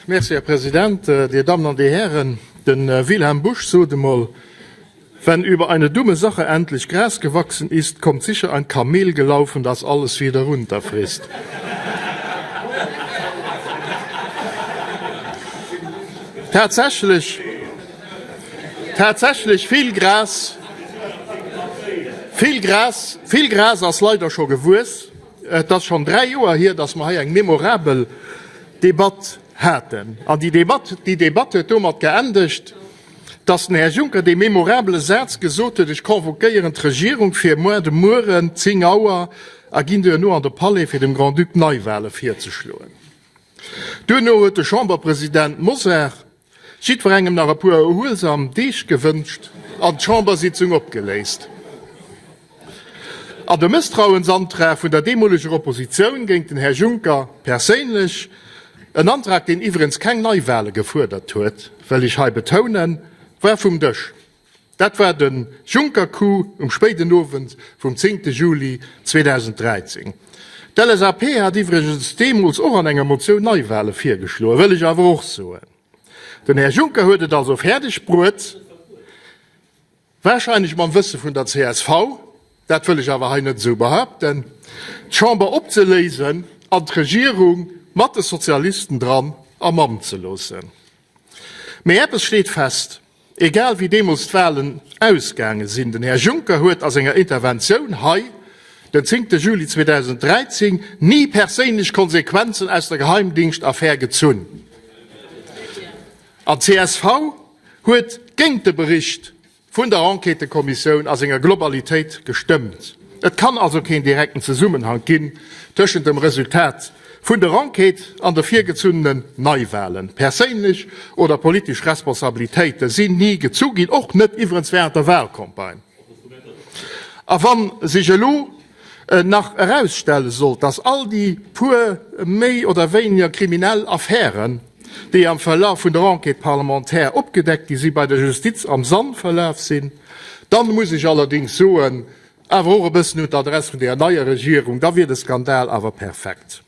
Merci, Här President. Dir Dammen an Dir Hären, de Wilhelm Busch sot emol, Wenn über eine dumme Sache endlich Gras gewachsen ist, kommt sicher ein Kamel gelaufen, das alles wieder runterfrisst. Tatsächlech, tatsächlech vill Gras, vill Gras, vill Gras ass leider scho gewuess. Et ass schonn 3 Joer hier, dass mer hei eng memorabel Debatt haten. An déi Debatt, déi Debatt huet domat geendegt, dass den Här Juncker dee memorabele Saz gesot huet, Ech convoquéieren d'Regierung fir muer de Mueren 10 Auer a ginn duerno an de Palais, fir dem Grand-Duc Neiwahle virzeschloen. Duerno huet de Chamberpresident Mosar jiddwerengem nach e puer erhuelsam Deeg gewënscht an d'Chambersitzung opgeléist. An de Mësstrauensantrag vun der deemoleger Oppositioun géint den Här Juncker perséinlech, en Antrag, deen iwwerens keng Neiwahle gefuerdert huet, wëll ech hei betounen, war vum Dësch. Dat war de Juncker-Coup um spéiden Owend vum zéngte Juli 2013. D'LSAP hat iwwregens deemools och an enger Motioun Neiwahle virgeschloen, wëll ech awer och soen. Den Här Juncker huet et also fäerdeg bruet, Wahrscheinlech mam Wësse vun der csv, dat wëll ech awer hei net esou behaupten, d'Chamber opzeléisen an d'Regierung mat de Sozialisten dran am Amt ze loossen. Mee eppes steet fest, Egal wéi deemools d'Wahlen ausgaange sinn, den Här Juncker huet a senger Interventioun hei den 10 Juli 2013 ni perséinlech Konsequenzen aus der Geheimdingschtaffär gezunn. An d'CSV huet géint de Bericht vun der Enquêtëkommissioun a senger Globalitéit gestëmmt. Et kann also keen direkten Zesummenhank ginn tëschent dem Resultat vun der Enquête an de virgezunnenen Neiwahlen. Perséinlech oder politesch Responsabilitéite sinn ni gezu ginn, och net iwwerens während der Wahlcampagne. A wa sech elo nach erausstelle sollt, dass all déi puer méi oder wéiniger kriminell Affären, déi am Verlaf vun der Enquête parlementaire opgedeckt gi sinn, bei der Justiz am Sand verlaf sinn, dann muss ech allerdéngs soen, awer och e bëssen un d'Adress vun deer neier Regierung, da wier de Skandal awer perfekt.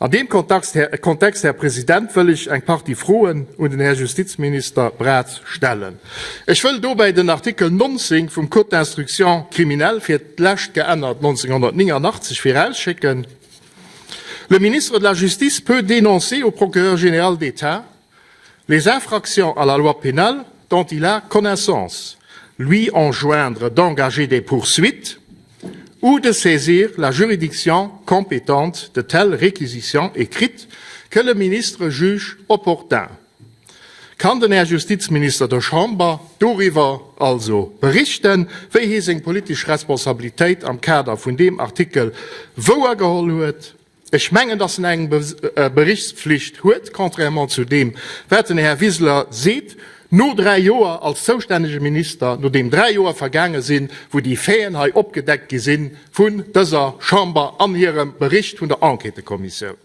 An deem Kontext, Här President, wëll ech eng Partie Froen un den Här Justizminister Braz stellen. Ech wëll dobäi den Artikel 19 vum Code d'instruction criminelle, fir d'lescht geännert 1989, virausschécken, Le ministre de la Justice peut dénoncer au procureur général d'État les infractions à la loi pénale dont il a connaissance, lui enjoindre d'engager des poursuites ou de saisir la juridiction compétente de telles réquisitions écrites que le ministre juge opportun. Kann den Här Justizminister der Chamber doriwwer also berichten, wéi hie seng politesch Responsabilitéit am Kader vun deem Artikel wouergeholl huet? Ech mengen, dass en eng Berichtspflicht huet, contrairement zu deem, wat den Här Wiseler seet, no dräi Joer als zoustännege Minister, nodeem dräi Joer vergaange sinn, wou déi Faiten hei opgedeckt gi si vun dëser Chamber an hirem Bericht vun der Enquêtëkommissioun.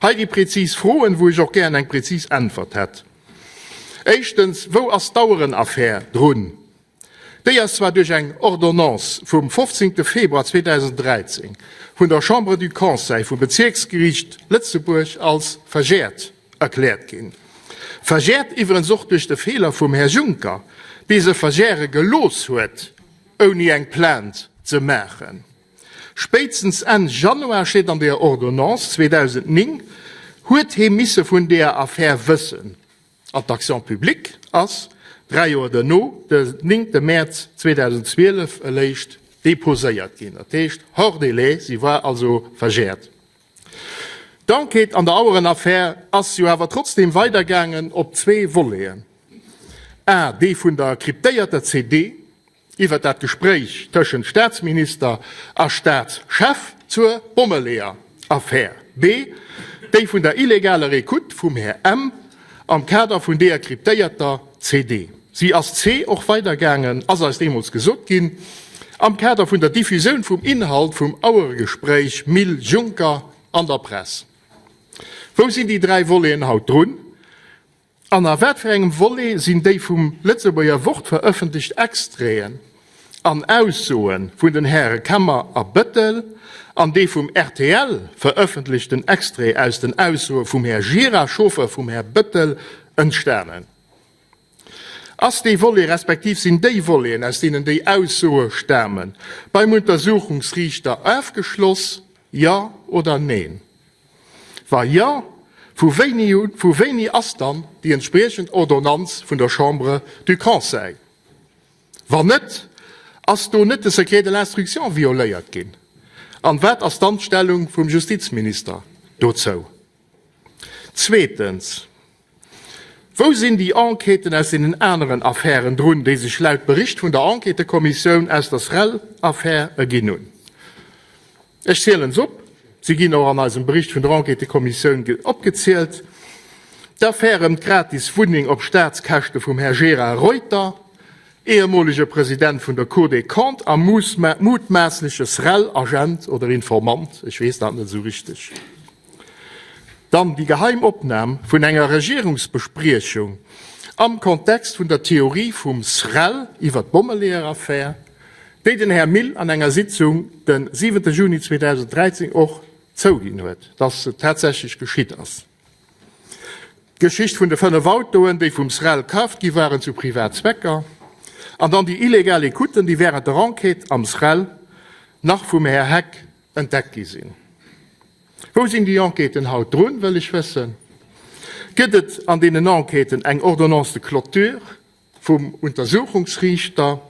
Hei déi prezis Froen, wou ech och gären eng prezis Äntwert hätt. Éischtens, Wou ass d'Auerenaffär drun? Déi ass zwar duerch eng Ordonnance vum 15 Februar 2013 vun der Chambre du Conseil vum Bezierksgeriicht Lëtzebuerg als verjährt erkläert ginn. Verjährt iwwerens och duerch de Feeler vum Här Juncker, dee se verjähre gelooss huet, ouni eng Plainte ze maachen. Spéitstens Enn Januar, steet an deeër Ordonnance, 2009, huet hee misse vun deeër Affär wëssen. An d'Action publique ass dräi Joer duerno, de 9 Mäerz 2012, eléischt deposéiert ginn. Dat heescht hors délai, si war also verjährt. D'Enquête an der Auerenaffär ass jo awer trotzdeem weidergaangen op zwee Voleten, a dee vun der kryptéierter CD, Iwwer dat Gespréich tëschent Staatsminister a Staatschef zur Bommeleeër-Affär, B, déi vun der illegaler Ecoute vum Här M. am Kader vun deeër kryptéierter CD. Si ass C och weidergaangen, ass eis deemools gesot ginn, am Kader vun der Diffusioun vum Inhalt vum Aueregespréich Mille-Juncker an der Press. Wou sinn déi dräi Voleten haut drun? An a wat fir engem Volet sinn déi vum Lëtzebuerger Wort verëffentlecht Extraiten? an Aussoe vun den Häre Kemmer a Bettel an dee vum rtl verëffentlechten Extrait aus den Aussoe vum Här Gira, Chauffeur vum Här Bettel, entstanen? Ass dee Volet, respektiv sinn déi Voleten, aus deenen déi Aussoe stamen, beim Untersuchungsriichter ofgeschloss, jo oder neen? Wa jo, vu wéini un, vu wéini ass dann déi entspriechend Ordonnanz vun der Chambre du Conseil? Wann net, ass do net de Secret de l'instruction violéiert ginn? An wat ass dann d'Stellung vum Justizminister dozou? Zweetens, Wou sinn déi Enquêten aus deenen aneren Affären drun, déi sech laut Bericht vun der Enquêtëkommissioun aus der SREL-Affär erginn hunn? Ech zielen se op, si ginn och an eisem Bericht vun der Enquêtëkommissioun opgezielt, D'Affär ëm d'gratis Wunneng op Staatskäschte vum Här Gérard Reuter, ehemolege President vun der Cour des Comptes a mutmaassleche SREL-Agent oder Informant, ech weess dat net esou richteg. Dann déi geheim Opnam vun enger Regierungsbespriechung am Kontext vun der Theorie vum SREL iwwer d'Bommeleeër-Affär, déi den Här Mille an enger Sitzung de 7 Juni 2013 och zouginn huet, dass se tatsächlech geschitt ass. D'Geschicht vun de 5 Autoen, déi vum SREL kaaft gi waren zu Privatzwecker, an dann déi illegal Écouten, déi während der Enquête am SREL nach vum Här Heck entdeckt gi sinn. Wou sinn déi Enquêten haut drun, wëll ech wëssen. Gëtt et an deenen Enquêten eng Ordonnance de clôture vum Untersuchungsriichter?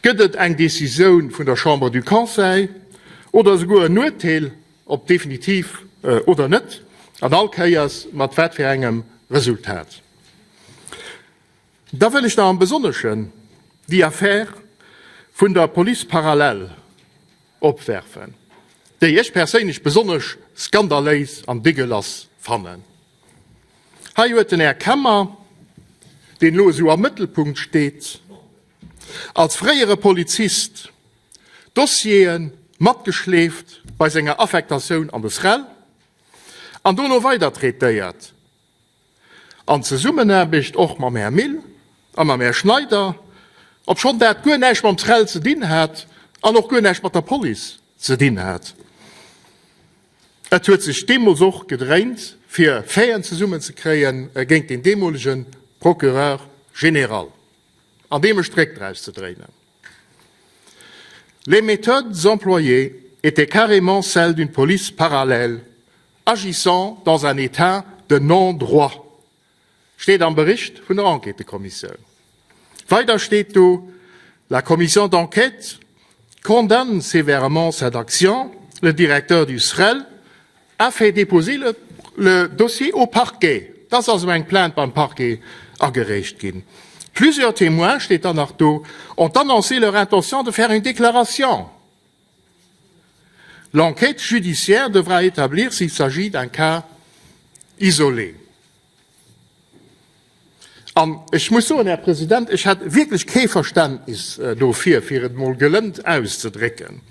Gëtt et eng Décisioun vun der Chambre du Conseil oder esouguer en Urteel, ob definitiv oder net, an all Kéiers mat wat fir engem Resultat? Da wëll ech nach am Besonneschen déi Affär vun der Police parallèle opwerfen, déi ech perséinlech besonnesch skandaléis an dégueulasse fannen. Hei huet den Här Kemmer, deen elo esou am Mëttelpunkt steet, als fréiere Polizist Dossiere matgeschleeft bei senger Affektatioun an de SREL an dono weider traitéiert. An Zesummenaarbecht och mam Här Mille a mam Här Schneider, obschonn dat guer näischt mam SREL ze dinn hat an och guer näischt mat der Police ze dinn hat. Et huet sech deemools och gedréint, fir Faiten zesummenzekréie géint den deemolege Procureur général an deem e Stréck draus ze dréinen. Les méthodes employées étaient carrément celles d'une police parallèle agissant dans un état de non-droit, steet am Bericht vun der Enquêtëkommissioun. Weider steet do, La commission d'enquête condamne sévèrement cette action. Le directeur du SREL a fait déposer le le dossier au parquet. Et ass also eng Plainte beim Parquet agereecht ginn. Plusieurs témoins, steet dann nach do, ont annoncé leur intention de faire une déclaration. L'enquête judiciaire devra établir s'il s'agit d'un cas isolé. An ech muss soen, Här President, ech hätt wierklech kee Verständnis dofir, fir et emol gelënd auszedrécken,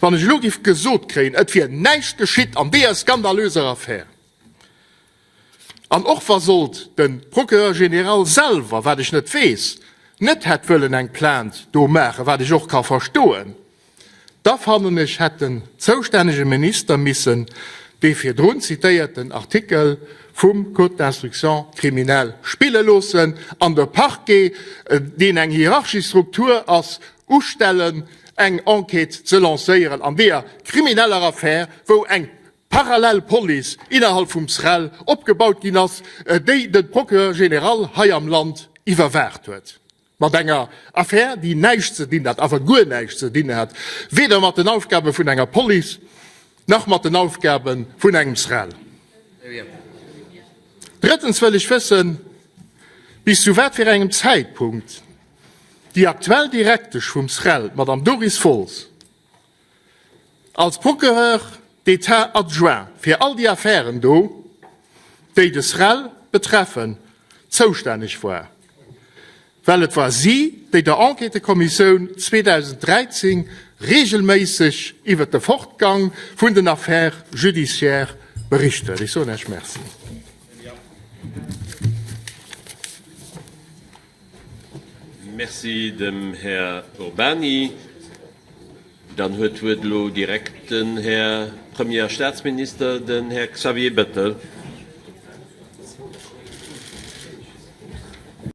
wann ech elo géif gesot kréien, et wier näischt geschitt an deeër skandalöser Affär. An och wa sollt de Procureur général selwer, wat ech net weess, net hätt wëllen eng Plainte do maachen, wat ech och ka verstoen, Da fannen ech, hätt den zoustännege Minister missen dee virdrun zitéierten Artikel vum Code d'instruction criminelle spille loossen an de Parquet, deen eng hierarchesch Struktur ass, ustellen, eng Enquête ze lancéieren an deeër krimineller Affär, wou eng parallel Police innerhalb vum SREL opgebaut ginn ass, déi de Procureur général hei am Land iwwerwaacht huet. Mat enger Affär, déi näischt ze dinn hat, awer guer näischt ze dinn hat, weder mat den Aufgabe vun enger Police nach mat den Aufgabe vun engem SREL. Drëttens wëll ech wëssen, bis zu wat fir engem Zäitpunkt déi aktuell Direktesch vum SREL, d'Madame Doris Woltz, Als Procureur d'État adjoint fir all déi Affären do, déi de SREL betreffen, zoustänneg war, well et war si, déi der Enquêtëkommissioun 2013 regelméisseg iwwert de Fortgang vun den Affaires judiciaires bericht huet. Ech soen Iech Merci. Merci dem Här Urbany. Dann huet d'Wuert elo direkt den Här Premier a Statsminister, den Här Xavier Bettel.